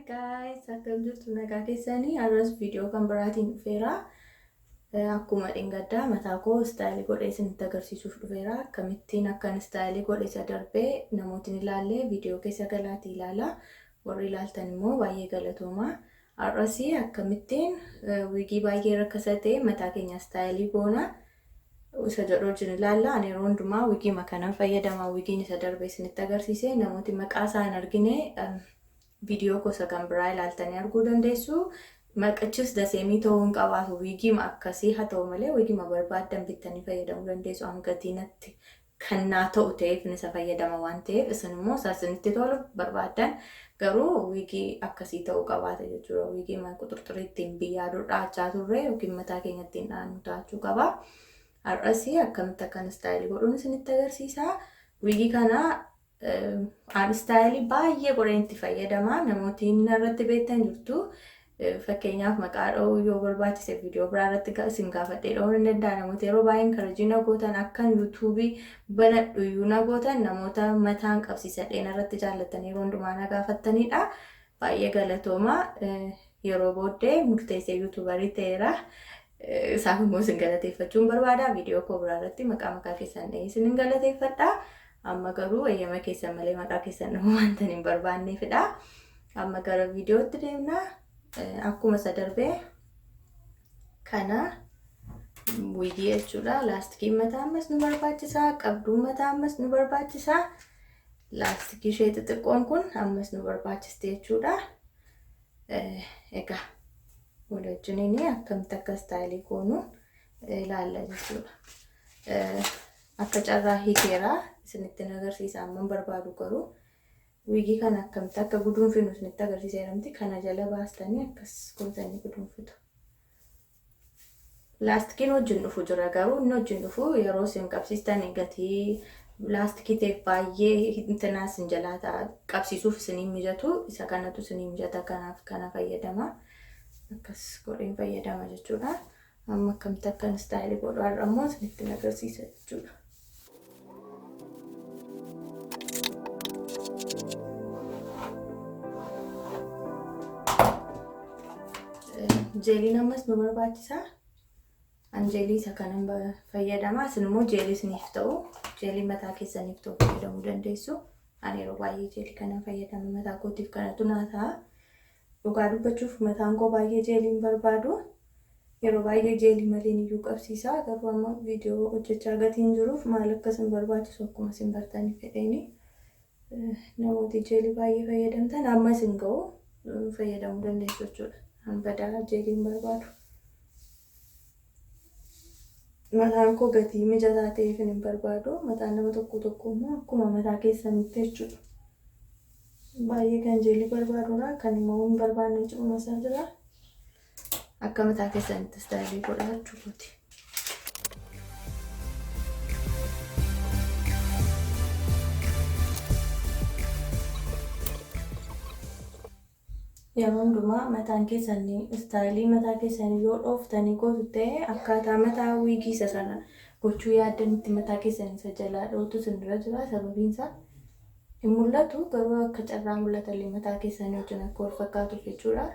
Guys, akkam jirtu? Nagaa keessanii? Har'as viidiyoo kan biraatiin dhufeera. Akkuma dhingaddaa mataa koo style godhee isinitti agarsiisuuf dhufeera. Akkamittiin akkan style godhe isa darbee namootni ilaalle viidiyoo keessa galaatii ilaala. Warri ilaaltan immoo baay'ee galatooma. Har'as akkamittiin wig baay'ee rakkasa ta'e mataa keenya style goona isa jedhu wajjin ilaalla. Ani yeroo hundumaa wigii kanan fayyadama. Wigiin isa darbee isinitti agarsiise, namooti maqaa isaa hin argine viidiyoo gosa kan biraa ilaaltanii arguu dandeessu. Maqichis the same ta'uu hin qabaatu. Wigiima akkasii haa ta'u malee wigiima barbaaddan bittanii fayyadamuu dandeessu. Hangatii natti kan naa ta'u ta'eef isa fayyadama waan ta'eef, isin immoo isa isinitti tolu barbaaddan, garuu wigii akkasii ta'uu qabaata jechuudha. Wigii quxurxurii ittiin biyyaa dur dhaachaa turre yookiin mataa keenya ittiin dhaannu taachuu qaba. Har'as akkamitti akkan style godhuun isinitti agarsiisa. Wigii kana an style baay'ee godheen itti fayyadama. Namooti irratti beektan jirtu. Fakkeenyaaf, maqaa dha'uu yoo barbaachise viidiyoo biraa irratti isin gaafadhee dha'uu ni danda'a. Namoota yeroo baay'ee encourage na gootan, akkan YouTubeii banadhu iyyuu na gootan, namoota mataan qabsiisadheen irratti jaallatanii yeroo hundumaa na gaafattanidha. Baay'ee galatooma. Yeroo booddee murteessee YouTuberii ta'eera. Isaaf immoo isin galateeffachuun barbaada. Viidiyoo koo biraa irratti maqaa maqaa keessan dhahee isin galateeffadha. Amma garuu eeyyama keessan malee maqaa keessan dhahuu wanta hin barbaanneefidha. Amma gara viidiyootti deemna. Akkuma isa darbee kana wigii jechuudha. Laastikiin mataa ammas nu barbaachisa. Qabduun mataa ammas nu barbaachisa. Laastikii ishee xixiqqoon kun ammas nu barbaachisti jechuudha. Egaa wal wajjiniin akkamitti akka style goonu ilaalla jechuudha. Akka carraa hiikeera, isinitti agarsiisa. Amma barbaadu garuu wigii kana akkamitti akka guduunfinu isinitti agarsiisa jedhamti. Kana jala baastanii akkas gootanii guduunfitu. Laastikiin wajjin dhufu jira, garuu inni wajjin dhufu yeroo isin qabsiistan gatii laastikii ta'eef baay'ee intinaa isin jalaa ta'a, qabsiisuuf isinii mijatu. Isa kanatu isinii mijata, kanaaf kana fayyadama. Akkas godheen fayyadama jechuudha. Amma akkamitti akkan style godhu har'a immoo isinitti agarsiisa jechuudha. Jeeliin ammas nu barbaachisa. An jeelii isa kanan fayyadama. Isin immoo jeelii isiniif ta'u, jeelii mataa keessaniif ta'u fayyadamuu dandeessu. Ani yeroo baay'ee jeelii kanan fayyadama, mataa kootiif kanatu naa ta'a. Dhugaa dubbachuuf mataan koo baay'ee jeelii hin barbaadu. Yeroo baay'ee jeelii maleen iyyuu qabsiisa. Garuu amma viidiyoo hojjechaa gatiin jiruuf maal akka isin barbaachisu akkuma isin bartanii fedheeni. Namooti jeelii baay'ee fayyadamtan amma isin ga'u fayyadamuu dandeessu jechuudha. An badaa jeelii hin barbaadu. Mataan koo gatii mijataa ta'eef hin barbaadu. Mataan nama tokko tokko immoo akkuma mataa keessanitti jechuudha. Baay'ee kan jeelii barbaadudha. Kan immoo hin barbaanne cimmasaa jira. Akka mataa keessanitti style godhaa jechuudha. Yeroo hundumaa mataan keessanii style mataa keessanii yoo dhooftanii gootu ta'e, akkaataa mataa wigii isa sana gochuu yaaddanitti mataa keessanii isa jalaa dhootu isinirra jira. Sababiin isaa hin mul'atu, garuu akka carraa mul'atallee mataa keessanii wajjin akka wal fakkaatuuf jechuudha.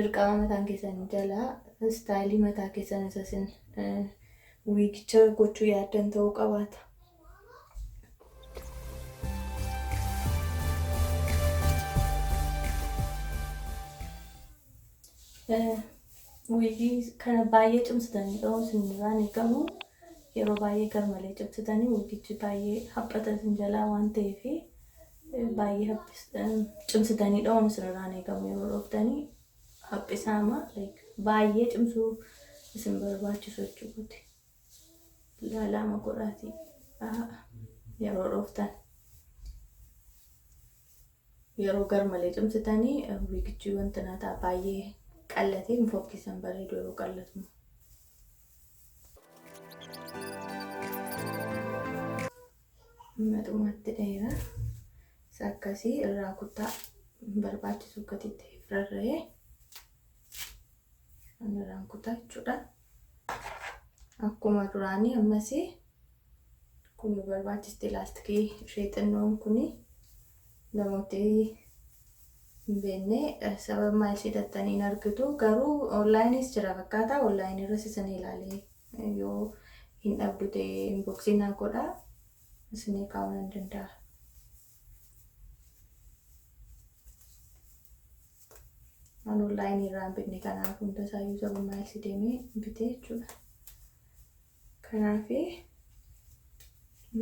Dirqama mataan keessanii jalaa style mataa keessan isa isin wigicha gochuu yaaddan ta'uu qabaata. Wigii kana baay'ee cimsitanii dha'uu isinirraan eegamu. Yeroo baay'ee garmalee cimsitanii wigichi baay'ee haphata isin jalaa waan ta'eef, baay'ee cimsitanii dha'uun isinirraan eegamu. Yeroo dhooftanii haphisaama, baay'ee cimsuu isin barbaachisu jechuudha. Ilaalaama godhaatii yeroo dhooftan. Yeroo garmalee cimsitanii wigichi wanta naa ta'a, baay'ee qallatee hin fokkisan, bareedu yeroo qallatu. Maxumaatti dheera. Isa akkasii irraa kutaa barbaachisu gatitti rarra'ee irraan kutaa jechuudha. Akkuma duraanii ammas kun nu barbaachisti, laastikii ishee xinnoon kuni. Namooti Hin beekne sababa maal hidhattanii hin argitu garuu onlaayinis jira fakkaata onlaayinii irras isin ilaalee yoo hin dhabdu ta'e inboxii naa godhaa isinii kaa'uu nan danda'a. Waan onlaayinii irraa hin bitne kanaaf hunda isaayyuu sababa maal deemee bitee jechuudha. Kanaaf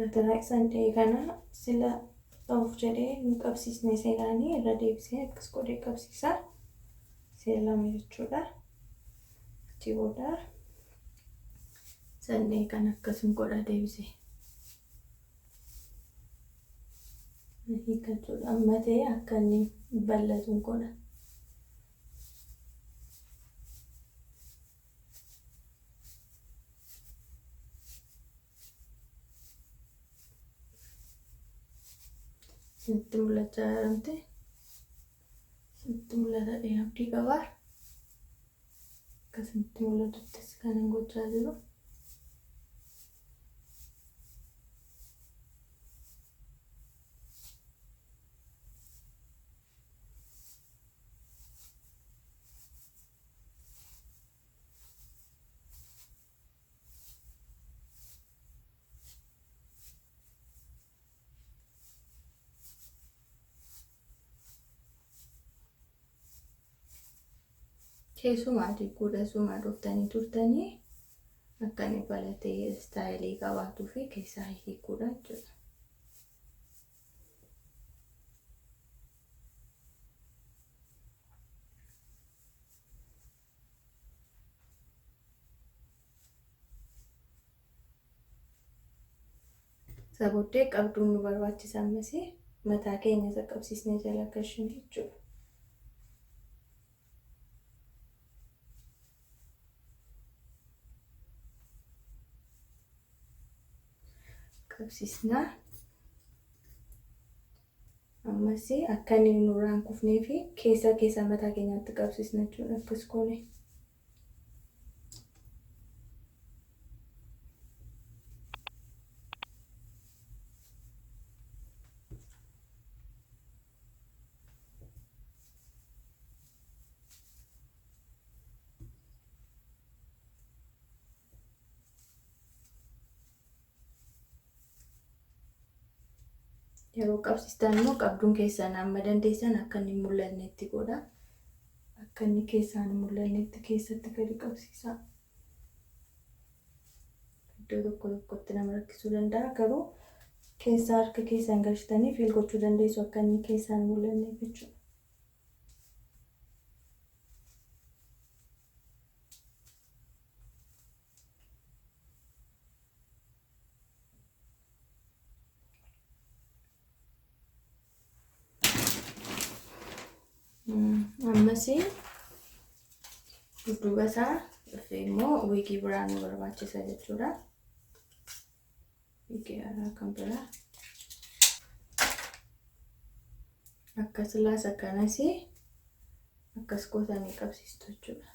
mataa isaan ta'e kana sila of jedhee hin qabsiisne seeraanii irra deebisee akkas godhee qabsiisa. Seera lama jechuudha. Achii booda sannee kan akkasum godha deebisee. Hiikkachuudha amma ta'e akka inni bal'atu godha. Isinitti mul'achaa jiramte isinitti mul'ata abdii qaba. Akka isinitti mul'atuttis kan hin gochaa jiru. Keessumaa xiqqoodha sumaa dhuftanii turtanii akka inni balatee istaayilii qabaatuu fi keessaa hiikuudha jechuudha. Isa booddee qabduun nu barbaachisa ammas mataa keenya isa qabsiisnee jala gashinu jechuudha. Qabsiisnaa. Ammas akka inni nurraa hin kufnee fi keessa keessa mataa keenyaatti qabsiisna jechuudha akkas goone. Yeroo qabsiistan immoo qabduun keessan amma dandeessan akka inni hin mul'annetti godha. Akka inni keessaan hin mul'annetti keessatti gadi qabsiisa. Iddoo tokko tokkotti nama rakkisuu danda'a garuu keessa harka keessan galchitanii feel gochuu dandeessu akka inni keessaan hin mul'anneef jechuudha. Ammas dudduuba isaa dhufee immoo wiigii biraa nu barbaachisa jechuudha. Wiigii haaraa kan biraa. Akkas laas akkanas akkas gootanii qabsiistu jechuudha.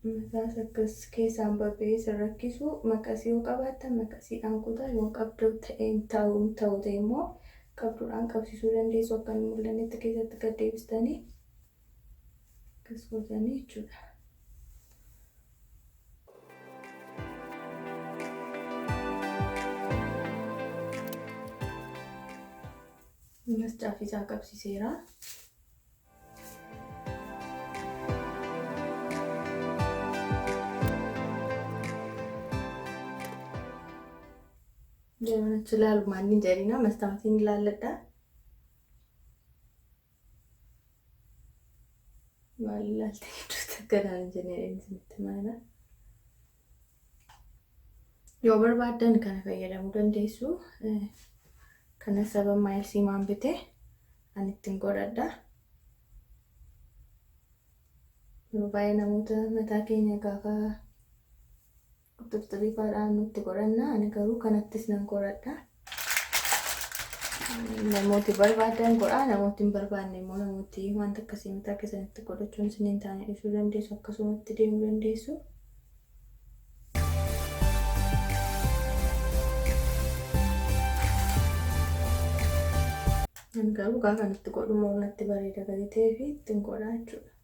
Mataas akkas keessaan babba'ee isin rakkisu maqasii yoo qabaattan maqasiidhaan kutaa yoo qabdu ta'e ta'u ta'u ta'e immoo qabduudhaan qabsiisuu dandeessu akka hin mul'annetti keessatti gad deebistanii akkas gootanii jechuudha. Ammas caafii isaa qabsiiseera. Yeroon achi ilaalu maanni jedhina mastaawotiin ilaalladha. Maal ilaalte gidduutti akkanaan hin jenne isinitti maana. Yoo barbaaddan kana fayyadamuu dandeessu. Kana saba maayilsii maan bite ani ittiin godhadha. Yeroo baay'ee namoota mataa keenya gaafa quxuxxurii faadhaan nutti godhanna. Ani garuu kanattis nan godhadha. Namooti barbaadan godhaa, namooti hin barbaanne immoo namooti wanta akkasii mataa keessanitti godhachuun isin hin taane dhiisuu dandeessu, akkasumatti deemuu dandeessu. Garuu gaafa nutti godhu mornatti bareeda gadi ta'ee fi ittiin godhaa jechuudha.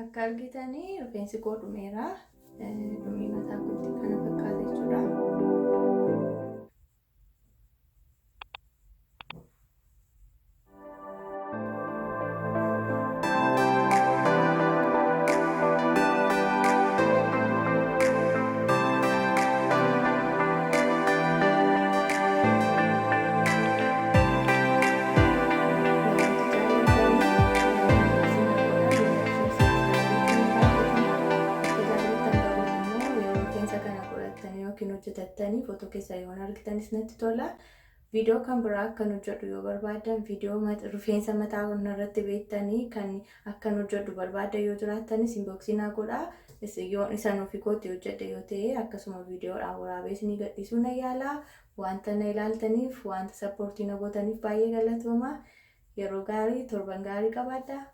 Akka argitanii rifeensi koo dhumeera. Dhumii mataa kootti kana fakkaata jechuudha. Yookiin hojjetattanii footoo keessaa yoo argitanis natti tola. Viidiyoo kan biraa akkan hojjedhu yoo barbaaddan, viidiyoo rifeensa mataa irratti beektanii kan akkan hojjedhu barbaaddan yoo jiraattanis inbox naa godhaa. Yoo isaan ofii kootti hojjedhe yoo ta'e, akkasuma viidiyoodhaan waraabee isinii gadhiisuu na yaala. Wanta na ilaaltaniif, wanta support na gootaniif baay'ee galatooma. Yeroo gaarii, torban gaarii qabaadhaa.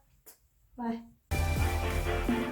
Bye.